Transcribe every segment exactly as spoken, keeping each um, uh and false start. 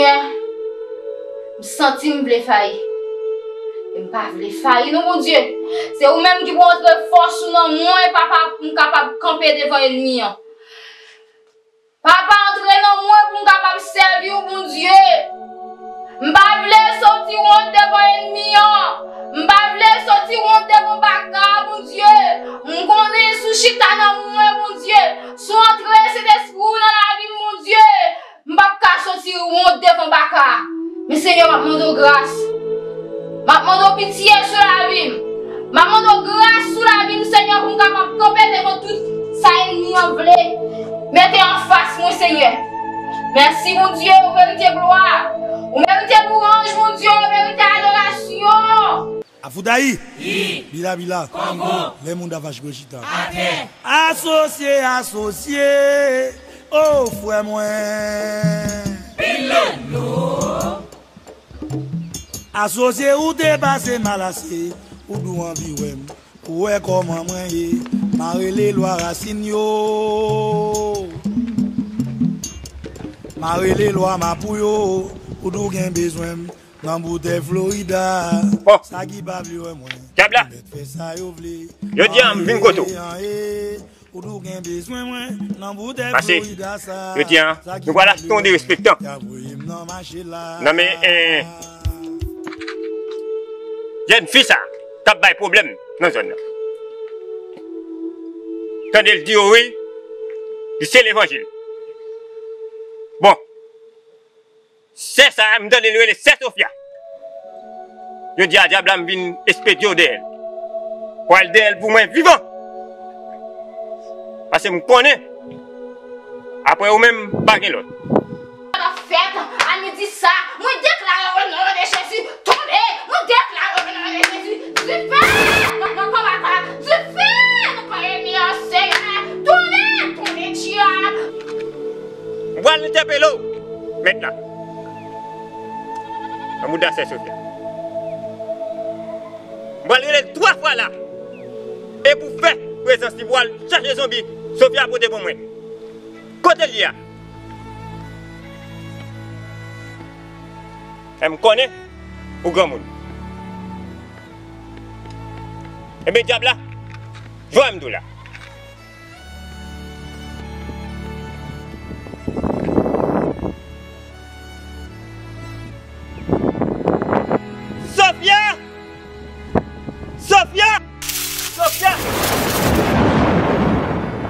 M santi m vle fayi. E m pa vle fayi non, Bondye. Se ou menm ki pou antre fòs ou nan mwen, papa, pou m kapab kanpe devan ènmi an. Papa, antre nan mwen pou m kapab sèvi w, Bondye. M pa vle soti wont devan ènmi an. M pa vle soti wont devan baka, Bondye. M konnen si w chita nan mwen, Bondye. Si w antre Sentespri w nan lavi m, Bondye. M p ap ka soti wont devan baka. Men Senyè, m ap mande w gras. M ap mande w pitye sou lavi m. M ap mande w gras sou lavi m, Senyè, pou m kapab kanpe devan tout sa ènmi an vle mete anfas mwen, Senyè. Mèsi, Bondye, ou merite glwa. Ou merite louwanj, Bondye, ou merite adorasyon. Afoudayi, Yi, Bila Bila, Kongo, Lèmounda Vache Gwo Chita, Atè, Asosye, Asosye, o frè mwen. Pilolo. Asosye, ou te pase mal ase, ou dou anvi wè m, ou wè kòman mwen ye. M a rele lwa rasin yo, m a rele lwa mapou yo, ou dou gen bezwen m. Nan boutèy Florida, bon, sa ki pa vle wè mwen, dyab la, mèt fè sa yo vle. Jodi a, m vin kote w. Ou tou gen bezwen mwen nan boutèy Florida sa. Pase, jodi a, nou pral achte yon derespektan. Nan men, eh, jèn fi sa, k ap bay pwoblèm nan zòn nan. Tande l di yo wi, li se levanjil. Bon. Sè sa a, m tande l rele sè Sofia. Jodi a, dyab la, m vin espedye w dèyè l. Pral dèyè l pou mwen vivan. Paske m konnen, apre ou menm, pa gen lòt. Sa k ap fèt a midi sa, mwen deklare w nan non de Jezi, tonbe, mwen deklare w nan non de Jezi, dife nan, nan kò baka, dife nan kò ènmi an, Senyè, tonbe, tonbe, dyab. M pral entèpele w mentnan. Nan mouda sè Sofia. M pral rele l twa fwa la. E pou fè prezans li, m pral chache zonbi Sofia pote pou mwen. Kote l ye a? E m konnen ou granmoun. Ebyen, dyab la, jwenn m tou la. Sofia! Sofia! Sofia!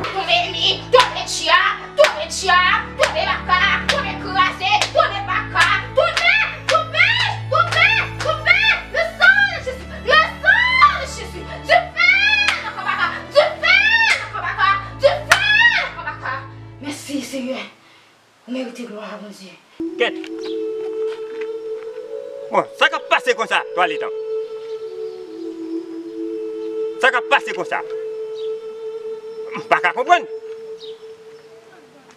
Tonbe mi, tonbe tya, tonbe tya, tonbe baka, tonbe kraze, tonbe baka, tonbe, tonbe, tonbe, tonbe, le sang de Jésus, le sang de Jésus, du feu nan kò baka, du feu nan kò baka, du feu nan kò baka. Mèsi, Senyè. Ou merite glwa, Bondye. Kèt. Bon, sa k ap pase konsa, twalèt an? Sa k ap pase konsa? M pa ka konprann.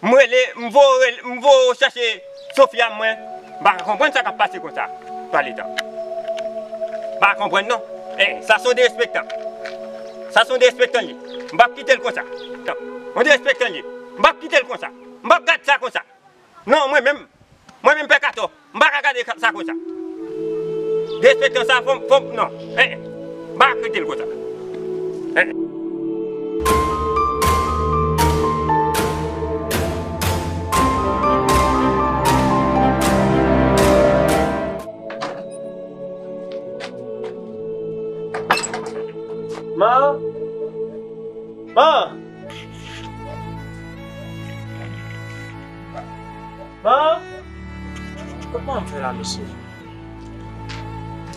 M rele, m voye, m voye chache Sofia mwen. M pa ka konprann sa k ap pase konsa, twalèt an. M pa ka konprann non. Eh, sa se yon derespektan. Sa se yon derespektan li ye. M p ap kite l konsa. Yon derespektan li ye. M p ap kite l konsa. M p ap gad sa konsa. Non, mwen menm, mwen menm pè Kato, m pa ka gade sa konsa. Derespektan sa, fò m, fò m, non. Eh, eh. M pa ka kite l konsa. Eh, eh. Ma! Ma! Ma! Kòman m fè la, mesye?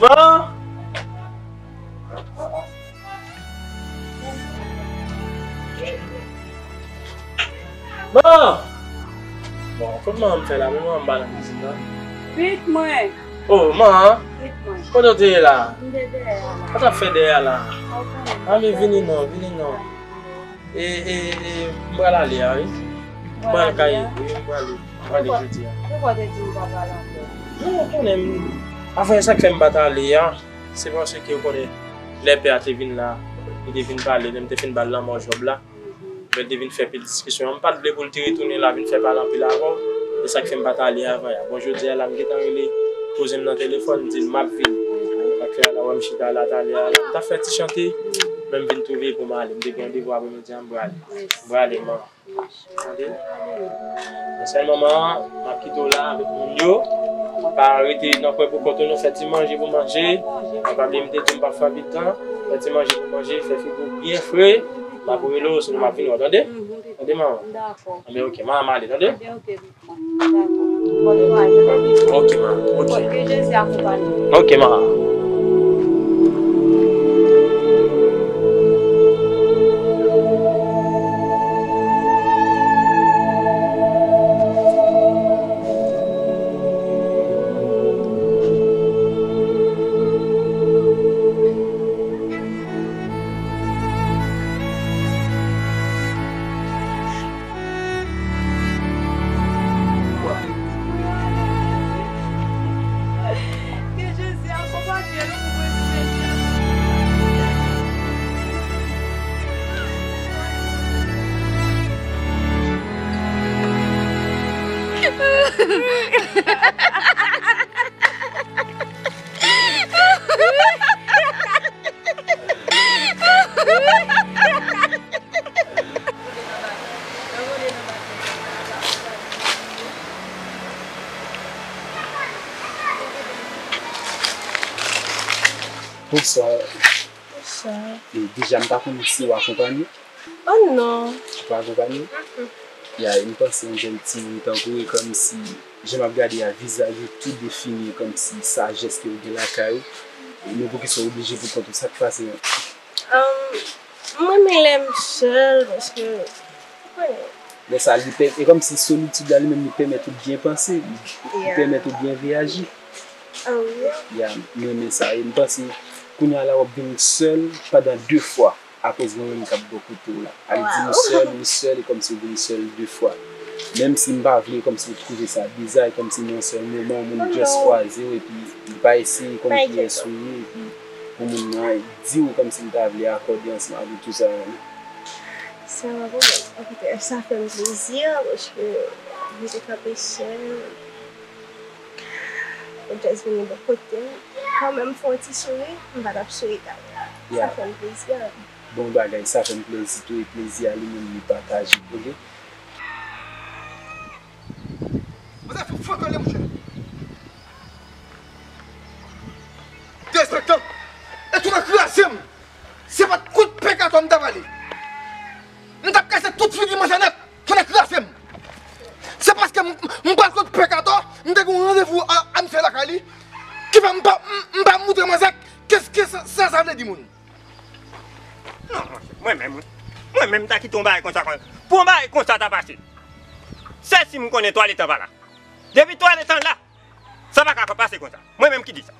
Ma! Ma! Bon, kòman m fè la? Manman m pa nan kizin nan. Kuit mwen. Oh, ma! Kuit mwen. Kote w te ye la? M te dèyè a la. Sa w t ap fè dèyè a la? Ou konnen. A, men vini non, vini non. E, e, e, m pral ale a, wi. M pral kay, wi, m prale. M prale jodi a. Poukwa w te di m pa pral ankò? Non, ou konnen m, afè sa k fè m pa t ale a, se paske ou konnen, lè pè a te vin la, li te vin pale, lè m te fin ba l lanmò Jòb la, lè l te vin fè pil diskisyon, m pa t vle pou l te retounen la, vin fè pale anpil avè w. Sa k fè m pa t ale avan yè. Bon, jodi a la, m gentan rele kouzen m nan telefòn, m di l m ap vin. Sa k fè a la, wè m chita la talè a la. M t ap fè ti chante, men m vin twouve pou m ale. M te gen randevou apremidi a, m prale. M prale, man. Tande? Men sèl moman an, m ap kite w la avèk moun yo. Pa rete nan kwen pou kont ou, non, fè ti manje pou manje. Pa bliye m te di w m p ap fè anpil tan. Fè ti manje pou manje, fè figi w byen fre. M ap rele w, sinon m ap vin wè w, tande? Tande, manman? Dakò. Anben, oke, manman, m ale, tande? Anben, oke, papa. Dakò. Bòn kouraj, tande, pitit? Oke, manman, oke. Ke Jezi akonpanye w. Oke, manman. Ke Jezi akonpanye nou pou mwen, Senyè. Bonswa. Bonswa. E, deja, m pa konn si w akonpanye. Oh non. Ou pa akonpanye? Mm-mm. Ya, e m panse yon jèn timoun tankou w, e kòmsi, jan m ap gade a, vizaj ou tou defini kòmsi sajès ke w gen lakay ou. E men poukisa w oblije pou kont ou? Sa k pase? Ahn, m renmen lè m sèl, paske, ou konnen. Lè sa, li pè-, e kòmsi solitid la, li menm, li pèmèt ou byen panse, li, li pèmèt ou byen reyaji. Ah wi. Ya, m renmen sa. E m panse, kounye a la, w ap vin sèl pandan de fwa, akoz mwen menm k ap bò kote w la. Al di m sèl, m sèl, e kòmsi w vin sèl de fwa. Menm si m pa vle, kòmsi w twouve sa biza, e kòmsi nan yon sèl moman, yon moun just kwaze w, epi li pa eseye konn kiyès ou ye, epi pou moun nan di w kòmsi l ta vle akòde ansanm avèk tout sa. Se pa pwoblèm. Anfèt, sa fè m plezi, paske m te kanpe sèl. Ou just vini bò kote m. Kanmenm fè yon ti souri, m pa t ap souri talè a. Sa fè m plezi. Bon bagay, sa fè m plezi tou, e plezi a li menm li pataje, oke? Ou te fè fòk ale, monchè. Derespektan. E tou nan kraze m. Se pa t kout pèkato m ta pale. M t ap kase tout figi manje nèt. Fò n kraze m. Se paske m, m pral kot pèkato, m te gen yon randevou a, a misye lakay li, ki fè m pa, m, m pa moutre manzè kès ke sa, sa, sa vle di moun. Non, monchè, mwen menm, wi. Mwen menm, m ta kite yon bagay konsa, kon, pou yon bagay konsa ta pase. Sèl si m konnen twalèt an pa la. Depi twalèt an la, sa pa ka pase konsa. Mwen menm ki di sa.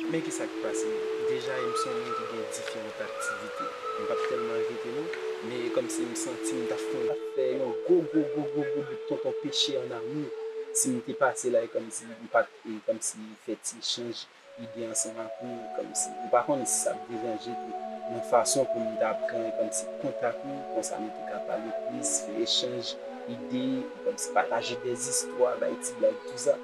Men ki sa k pase? Deja, e m se yon moun ki gen diferan aktivite. M p ap tèlman rete non, men e kòmsi m santi m ta fè yon, fè yon gwo, gwo, gwo, gwo, gwo bout tonton peche an amou. Si m te pase la, e kòmsi m pa t, e kòmsi fè ti echanj ide ansanm ak ou, kòmsi, m pa konnen si sa ap deranje tou, nan fason pou m ta pran, e kòmsi kontak ou, konsa nou te ka pale plis, fè echanj ide, kòmsi pataje dèzistwa, bay ti blag, tou sa.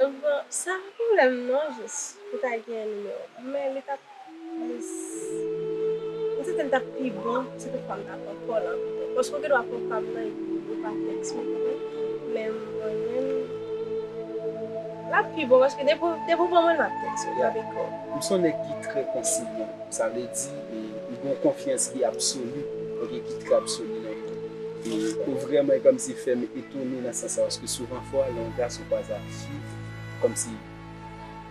Bon, sa pa pwoblèm non, jis pou ta gen nimewo m. Men li t ap plis, m santi l t ap pi bon si toutfwa m ta pran kòl an pito. Paske w gen dwa pran pa m nan epi ou pa tèks mwen, konprann? Men mwen menm, l ap pi bon paske depi, depi w ban mwen l, m ap tèks ou, m ap ekri w. M se yon nèg ki trè konsilyan. Sa vle di, e, li gen yon konfyans ki absoli, oke, ki trè absoli nan mwen. E, ou vrèman, e kòmsi fè m etone nan sans sa, paske souvan fwa, lè yon gason kwaze ak fi, kòmsi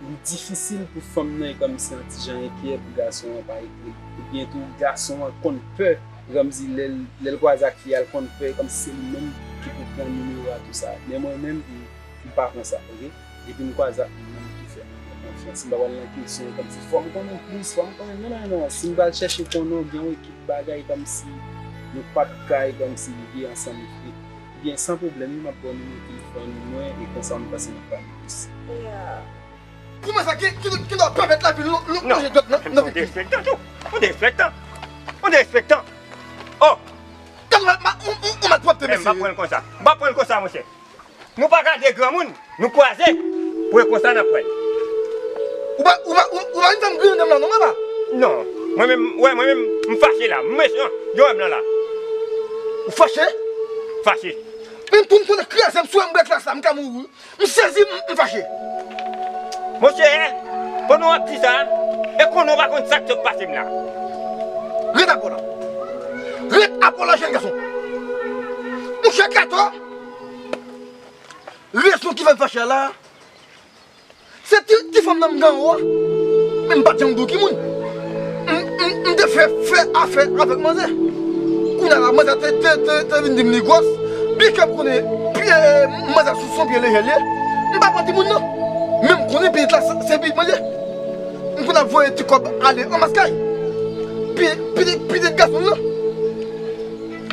li difisil pou fanm nan, e kòmsi yon ti jan enkyè pou gason an pa ekri l. Oubyen tou, gason an konn pè, e kòmsi lè l, lè l kwaze ak fi a, l konn pè, e kòmsi se li menm ki pou pran nimewo a, tou sa. Men mwen menm, e, m pa pran sa, oke? Epi m kwaze ak moun ki fè m konfyans. M pa pral nan kesyon kòmsi fò m konnen plis, fò m konnen, non, non, non. Si m pral chèche konnen w gen yon ekip bagay kòmsi nou pa t kay kòmsi rive ansanm vre. Ebyen, san pwoblèm, wi, m ap ba w nimewo telefòn mwen e konsa m panse n ap pale plis. Yeah. Kouman sa ki, ki, ki dwa pèmèt lavi l lonje dwèt nan, nan vi? Ou derespektan tou. Ou derespektan. Ou derespektan. Oh! Gad ma, ma, ou, ou, ou mal Pwòpte, mesye. M pa pran l konsa. M pa pran l konsa, monchè. Nou pa ka de granmoun, nou kwaze. Pou e konsa n ap pran l. Ou pa, ou pa, ou, ou pa vin fè m griyen dan m la, non, papa? Non. Mwen menm, wè, mwen menm, m fache la. M mechan. Yo wè m nan la. Ou fache? Fache. Men tou m konnen kraze m sou anba klas la, m ka mouri. M sezi, m, m fache. Monchè, pandan w ap di sa, e konnen w pa konn sa k sot pase m la. Ret apò la. Ret apò la, jèn gason. Monchè Kato, rezon ki fè m fache a la, se ti, ti fanm nan m gen anwo a. Men m pa t janm di w ki moun. M, m, m te fè, fè afè avèk manzè. Kounye a la, manzè te, te, te, te vin di m li gwòs. Byen ke m konnen pye, manzè sou son pye lejè l ye. M pa pran timoun nan. Men m konnen pitit la, se, se pitit mwen l ye. M konn ap voye ti kòb ale an maskay. Pi, pitit, pitit gason l lan.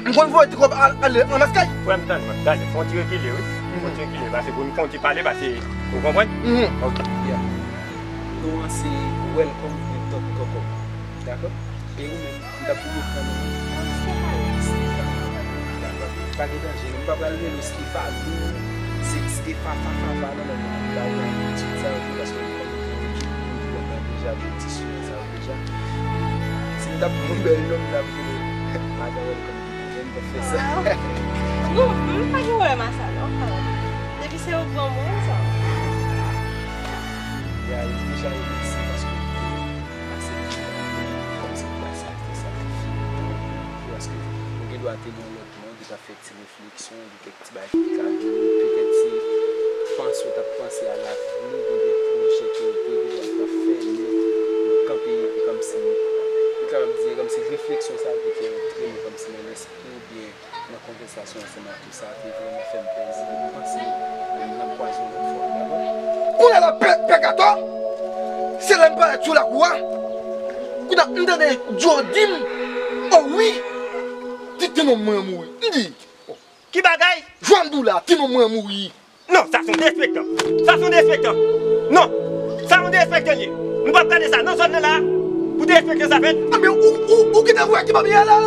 M konn voye ti kòb al-, ale an maskay. Frè m, tann mwen, gade, fè yon ti rekile, wi. Fè yon ti rekile, pase pou nou fè yon ti pale, pase, ou konprann? Mhm. Ok. Yeah. Non an se Welcome with Doc Coco. Dakò? E ou menm, m t ap di w non an. Dakò. Pa gen danje, non. M pa pral rele w Stefano, Se-, Stefa, Fafa, non, non, non. M pa pran abitid sa yo, paske m konnen gen ekip, m konnen deja, m ti sou sa yo deja. Si m t ap pran yon bèl non, m t ap rele Madan Welcome. Jen fè sa. Ah. Non, m pa gen pwoblèm a sa, non. Depi se yon granmoun, sa. Ya, li deja remèsye paske ou te pase, kòmsi pou aksepte sakrifis. Paske ou gen dwa te gen yon lòt non, ou te ka fè ti refleksyon, gen kèk ti bagay ki ka vini. Petèt se panse w t ap panse a lavi, gen de pwojè ke w te gentan ap fè, men ou kanpe, e kòmsi, ou kapab di, e kòmsi refleksyon sa a ki te antre, men kòmsi nan lèspri ou byen nan konvèsasyon ansanm ak tout sa, te vrèman fè m plezi. M panse n ap kwaze yon lòt fwa, dakò? Kounye a la, pè, pè Kato, se lè m parèt sou lakou a. Kounye a, m tande Djo di m, o wi, ti, ti nonm mwen an mouri. M di, ki bagay? Jwandoula, ti nonm mwen an mouri. Non, sa se yon derespektan. Sa se yon derespektan. Non, sa yon derespektan li ye. Nou p ap gade sa nan zòn nan la pou derespektan sa fèt. Anben, ou, ou, ou gentan wè ki manmay la?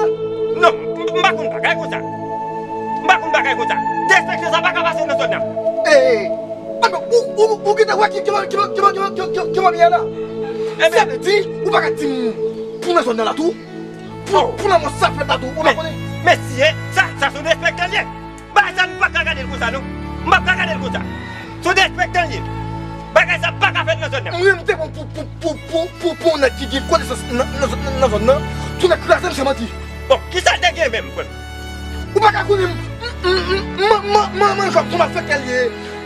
Non, m, m pa konn bagay konsa. M pa konn bagay konsa. Derespektan sa pa ka pase nan zòn nan. E, anben, ou, ou, ou gentan wè ki, ki, ki manmay la? Ebyen, sa vle di, ou pa ka di m pou nan zòn nan la tou? Pou, pou lanmò sa fèt la tou, ou pa konnen? Mesye, sa, sa se yon derespektan li ye. Bagay sa, m pa ka gade l konsa, non. M pa ka gade l konsa. Se yon derespektan li ye. Bagay sa pa ka fèt nan zòn nan. Mwen, m te bon pou, pou, pou, pou, pou, pou yon nèg ki gen konesans nan, nan, nan, nan zòn nan. Tou nèg kraze m, se manti. Bon, kisa l te gen menm, frè m? Ou pa ka konnen m, m, m, m, m, m, manman Jòb, se malfektè l ye.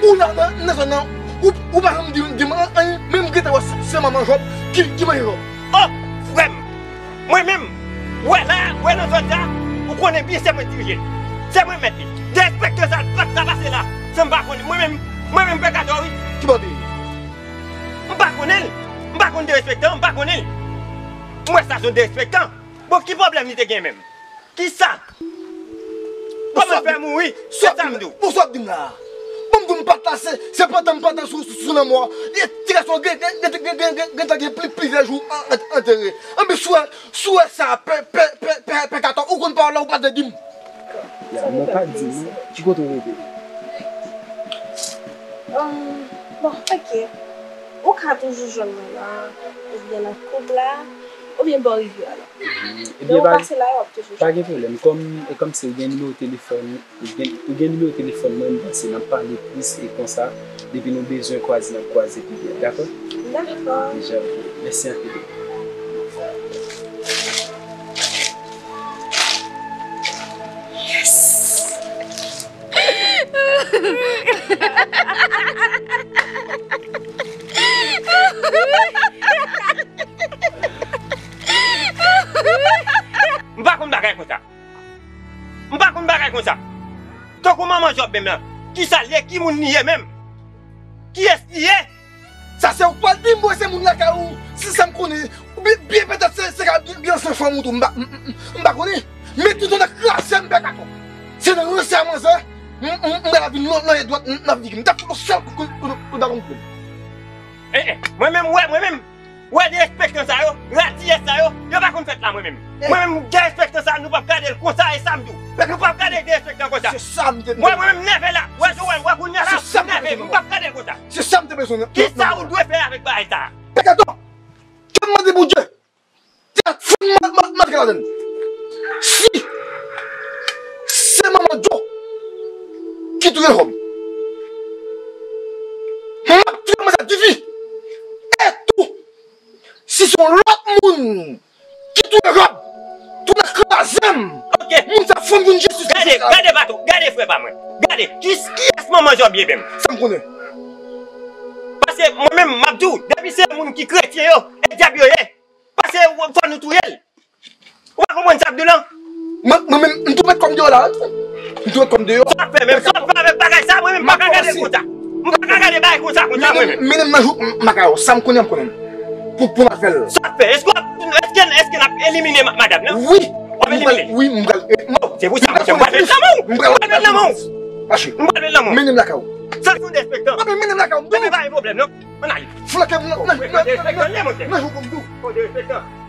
Ou la nan, nan zòn nan, ou, ou pa janm di, di m an, anyen, men m gentan wè se, se manman Jòb ki, ki manje Jòb. Oh, frè m! Mwen menm, wè la, wè nan zòn sa, ou konnen byen se mwen dirije l. Se mwen mèt li. Derespektan sa l pa t ka pase la, san m pa konnen. Mwen menm, mwen menm m pè Kato, wi. Ki bò w te ye? M pa konnen l. M pa konn derespektan, m pa konnen l. M wè sa se yon derespektan. Bon, ki pwoblèm li te gen menm? Kisa? Kòman l fè mouri? Se sa m di w. Bon, sa w ap di m la a? Bon, m di w m pa t la, se, se pantan m pantan sou, sou, sou lanmò a. E, ti gason gen, gen, gentan gen pli, plizyè jou an, an, antere. Anben, si w wè, si w wè sa, pè, pè, pè, pè, pè Kato, ou konn pawòl la, ou pa t vle di m. Ya, men w pa t di m, non. Ki kote w rete? Ahn, bon, ok. Ou ka toujou jwenn mwen la, oubyen nan koub la, oubyen bò rivyè a la. Lè w pase la, w ap toujou jwenn mwen. Ebyen, pa gen pwoblèm. Kòm, e kòmsi ou gen nimewo telefòn, ou gen, ou gen nimewo telefòn mwen, m panse n ap pale plis e konsa, depi nou bezwen kwaze, n ap kwaze pi byen, dakò? Dakò. Deja, ok. Mèsi anpil. Yes! M pa konn bagay konsa. M pa konn bagay konsa. Tankou manman Jòb menm lan, kisa l ye, ki moun li ye menm? Kiyès li ye? Sa se ou k pral di m, mwen se moun lakay ou, se sa m konnen. Oubyen, byen petèt se, se ka byen, byen se fanm ou tou, m pa, m, m, m, m pa konnen. Men tout yon nèg kraze m pè Kato. Se nan ransè a manzè, m, m, m pral vin lon-, lonje dwèt, m, m ap di m t ap fout yon sèl kout, kout, kout, kout baton pou l. Eh, eh, mwen menm, wè, mwen menm. Wè derespektan sa yo, radiyès sa yo, yo pa konn fèt la mwen menm. Mwen menm derespektan sa, nou p ap gade l konsa, e sa m di w. Nou p ap gade derespektan konsa. Se sa m te Mwen, mwen menm nève la. Wè, wè, wè, kounye a la, Se sa m te nève, bezwen. M p ap gade l konsa. Se sa m te bezwen. Kisa ou dwe fè avèk bagay sa? Pèkaton, ke m mande Bondye. Tèt fanm mat mat mat ladan. Si se manman Djo ki touye Rob, m ap touye manzè Divi. E tou, si se yon lòt moun ki touye Rob, tounen kraze m. Ok. Moun sa fanm vin jistis. Gade, gade patwon, gade frè pa mwen. Gade, kis, kiyès manman Job ye menm? Sa m konnen. Paske mwen menm, m ap di w, depi se moun ki kretyen yo, e dyab yo ye. Paske fò nou touye l. Ou pa konprann sa m di w lan? Mwen, mwen menm, m tou met kòm deyò la. M tou met kòm deyò. Sa w ap fè menm? Sa w ap fè avèk bagay sa? Mwen menm, m pa ka gade l konsa. M pa ka gade bagay konsa, konsa, mwen menm. Mennen m nan jou m pa ka yo. Sa m konnen, m konnen. Pou, pou n ap fè l. Sa w ap fè? Èske w ap, èske, èske n ap elimine ma-, madanm nan? Wi. W ap elimine? Wi, m pral, e, m, Oh, se pou sa, m pral, m pral met nan men w. M pral met nan men w. Mache. M pral met nan men w. Mennen m lakay ou. Sa se yon derespektan. Mennen m lakay ou. Mennen pa gen pwoblèm, non. Ann ale. Flanke m nan, nan, nan, nan, nan, nan jou pou m di w. Oh, derespektan.